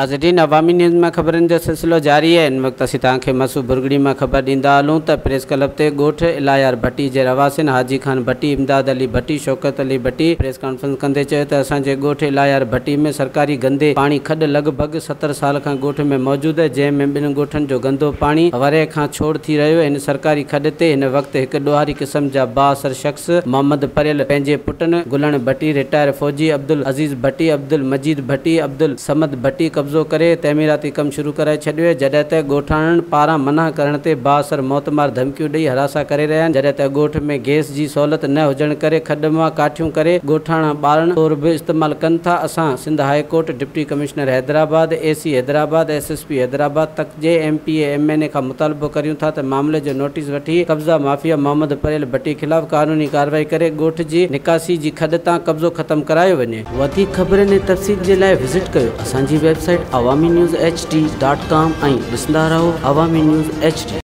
ناظرين عوامي نيوز مان خبرن جو سلسلو جاري آهي هن وقت اسين توهان کي مسو ڀرڳڙي مان خبر ڏيندا هلون ته پريس ڪلب تي ڳوٺ الايار ڀٽي جي رهواسين حاجي خان ڀٽي، امداد علي ڀٽي، شوڪت علي ڀٽي پريس ڪانفرنس ڪندي چيو ته اسان جي ڳوٺ الايار ڀٽي ۾ سرڪاري گندي پاڻي کڏ لڳ ڀڳ 70 سال کان ڳوٺ ۾ موجود آهي جنهن ۾ ٻن ڳوٺن جو گندو پاڻي ورهيه کان ڇوڙ ٿي رهيو هن سرڪاري کڏ تي هن وقت هڪ ڏوهاري قسم جا بااثر شخص محمد پريل پنهنجي پٽن گلڻ ڀٽي، رٽائر فوجي عبدالعزيز ڀٽي، عبدالمجيد ڀٽي، عبدالصمد ڀٽي قبضو ڪري تعميراتي ڪم شروع ڪرائي ڇڏيو آهي، جڏهن ته ڳوٺاڻن پاران منع ڪرڻ تي بااثر موتمار ڌمڪيون ڏئي هراسان ڪري رهيا آهن، جڏهن ته ڳوٺ ۾ گئس جي سهولت نه هجڻ ڪري کڏ مان ڪاٺيون ڪري ڳوٺاڻا ٻارڻ طور به استعمال ڪن ٿا، اسان Sindh high court, deputy commissioner Hyderabad, A C Hyderabad, S S P Hyderabad تڪ جي M P A, M N A کان مطالبو ڪريون ٿا ته معاملي جو نوٽيس وٺي قبضا مافيا محمد پريل ڀٽي خلاف قانوني ڪارروائي ڪري ڳوٺ جي نڪاسي جي کڏ تان قبضو ختم ڪرايو وڃي. وڌيڪ خبرن ۽ تفصيل جي لاء وزٽ ڪيو اسان جي website Awami news H D dot com ۽ ڏسندا رهو عوامي نيوز ايڇ ڊي.